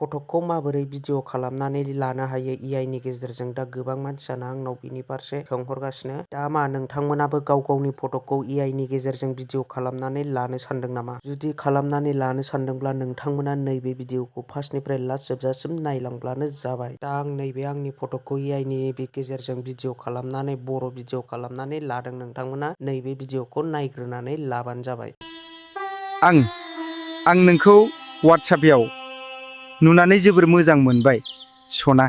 फटकखौ माबोरै भिडिअ खालामनानै लानो हायो AI नि गेजेरजों दा गोबां मानसियानो आंनाव बिनि फारसे सोंहरगासिनो। दा मा नोंथांमोनाबो गाव गावनि फटकखौ AI नि गेजेरजों भिडिअ खालामनानै लानो सानदों नामा? जुदि खालामनानै लानो सानदोंब्ला नोंथांमोना नैबे भिडिअखौ फार्स्टनिफ्राय लास्ट जोबजासिम नायलांब्लानो जाबाय। दा आं नैबे आंनि फटकखौ AI नि गेजेरजों भिडिअ खालामनानै बर' भिडिअ खालामनानै लादों। नोंथांमोना नैबे भिडिअखौ नायग्रोनानै लाबानो जाबाय। आं नोंखौ WhatsAppआव नुनानै जोबोर मोजां मोनबाय, सना।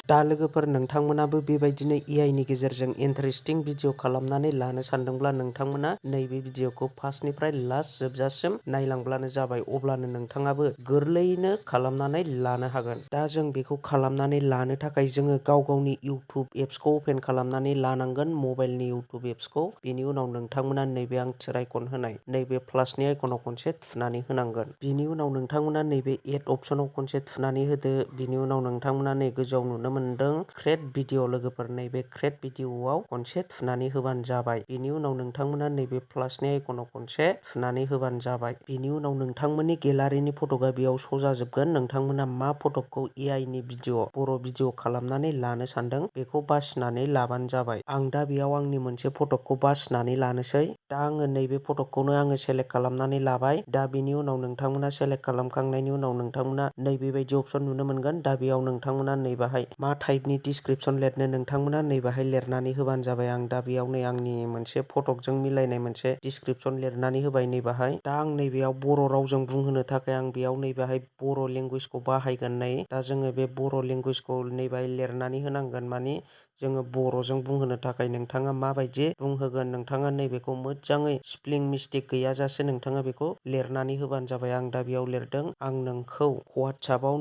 दा लोगोफोर नोंथांमोनाबो बेबायदिनो AI नि गेजेरजों इन्टारेस्टिं भिडिअ खालामनानै लानो सानदोंब्ला नोंथांमोना नैबे भिडिअखौ फार्स्टनिफ्राय लास्ट जोबजासिम नायलांब्लानो जाबाय। अब्लानो नोंथाङाबो गोरलैयैनो खालामनानै लानो हागोन। दा जों बेखौ खालामनानै लानो थाखाय जोङो गाव गावनि इउटुब एप्सखौ अपेन खालामनानै लानांगोन, मबाइलनि इउटुब एप्सखौ। बेनि उनाव नोंथांमोना नैबे आं थिर आइकन होनाय नैबे प्लासनि आइकनाव खनसे थुनानै होनांगोन। बिनि उनाव नोंथांमोना नैबे एड अपसनाव खनसे थुनानै होदो। बिनि उनाव नोंथांमोना नै गोजौआव नुनो मोनदों क्रिएट भिडिअ। लोगोफोर नैबे क्रिएट भिडिअआव खनसे थुनानै होबानो जाबाय। बेनि उनाव नोंथांमोना नैबे प्लासनि आइकनाव खनसे थुनानै होबानो जाबाय। बेनि उनाव नोंथांमोननि गेलारिनि फटकआ बेयाव श' जाजोबगोन। नोंथांमोना मा फटकखौ AI नि भिडिअ बर' भिडिअ खालामनानै लानो सानदों बेखौ बासिनानै लाबानो जाबाय। आं दा बेयाव आंनि मोनसे फटकखौ बासिनानै लानोसै। दा आङो नैबे फटकखौनो आङो सेलेक्ट खालामनानै लाबाय। दा बेनि उनाव नोंथांमोना सेलेक्ट खालामखांनायनि उनाव नोंथांमोना नैबेबायदि अपसन नुनो मोनगोन। दा बेयाव नोंथांमोना नैबाहाय मा टाइपनि डिसक्रिपसन लिरनो नोंथांमोना नैबाहाय लिरनानै होबानो जाबाय। आं दा बेयाव नै आंनि मोनसे फटकजों मिलायनाय मोनसे डिसक्रिपसन लिरनानै होबाय नैबाहाय। दा आं नैबेयाव बर' रावजों बुंहोनो थाखाय आं बेयाव नैबाहाय बर' लेंगुवेजखौ बाहायगोन। नै दा जोङो बे बर' लेंगुवेजखौ नैबाहाय लिरनानै होनांगोन। माने जोङो बर'जों बुंहोनो थाखाय नोंथाङा माबायदि बुंहोगोन नोंथाङा नैबेखौ मोजाङै स्पेलिं मिस्टेक गैयाजासे नोंथाङा बेखौ लिरनानै होबानो जाबाय। आं दा बेयाव लिरदों आं नोंखौ WhatsAppआव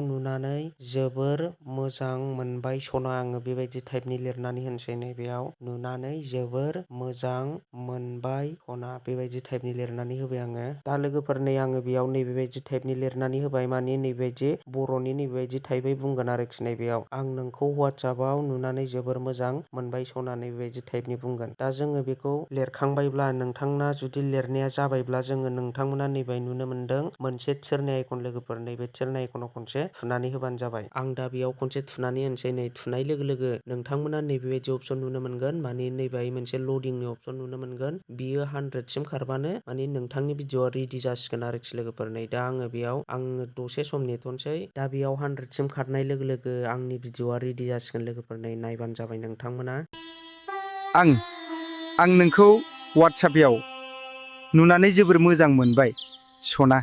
नुनानै जोबोर मोजां मोनबाय सना। आङो बेबायदि टाइपनि लिरनानै होनोसै नैबेयाव नुनानै जोबोर मोजां मोनबाय सना बेबायदि टाइपनि लिरनानै होबाय आङो। दा लोगोफोर नै आङो बेयाव नैबेबायदि टाइपनि लिरनानै होबाय। माने नैबेबायदि बर'नि नैबेबायदि टाइपै बुंगोन आरोखि नैबेयाव आं नोंखौ WhatsAppआव नुनानै जोबोर मोजां मोनबाय सना नैबेबायदि टाइपनि बुंगोन। दा जोङो बेखौ लिरखांबायब्ला नोंथांना जुदि लिरनाया जाबायब्ला जोङो नोंथांमोना नैबे नुनो मोनदों मोनसे थिरनि आइकन। लोगोफोर नैबे थिरनि आइकनाव खनसे थुनानै होबानो जाबाय। आं दा बेयाव खनसे थुनानै होनोसै। नै थुनाय लोगो लोगो नोंथांमोना नैबेबायदि अपसन नुनो मोनगोन। माने नैबेहाय मोनसे लडिंनि अपसन नुनो मोनगोन। बियो 100सिम खारबानो माने नोंथांनि भिडिअआ रेडि जासिगोन आरोखि लोगोफोर। नै दा आङो बेयाव दसे सम नेथ'नोसै। दा बेयाव 100सिम खारनाय लोगो लोगो आंनि भिडिअआ रेडि जासिगोन लोगोफोर। नै नायबानो जाबाय नोंथांमोना। आं नोंखौ WhatsAppआव नुनानै जोबोर मोजां मोनबाय, सना।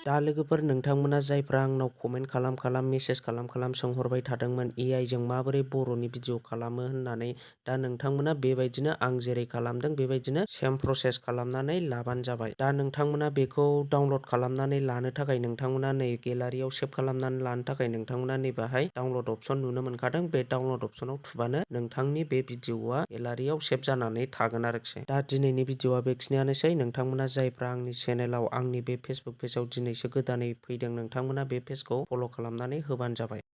दा लोगोफोर नोंथांमोना जायफ्रा आंनाव कमेन्ट खालाम मेसेज खालाम सोंहरबाय थादोंमोन AI जों माबोरै बर'नि भिडिअ खालामो होननानै। दा नोंथांमोना बेबायदिनो आं जेरै खालामदों बेबायदिनो सेम प्रसेस खालामनानै लाबानो जाबाय। दा नोंथांमोना बेखौ डाउनलड खालामनानै लानो थाखाय नोंथांमोना नै गेलारियाव सेभ खालामनानै लानो थाखाय नोंथांमोना नैबाहाय डाउनलड अपसन नुनो मोनखादों। बे डाउनलड अपसनाव थुबानो नोंथांनि बे भिडिअआ गेलारियाव सेभ जानानै थागोन आरोखि। दा दिनैनि भिडिअआ बेखिनियानोसै। नोंथांमोना जायफ्रा आंनि चेनेलाव आंनि बे फेसबुक पेजाव दिनैसो गोदानै फैदों नोंथांमोना बे पेजखौ फल' खालामनानै होबानो जाबाय।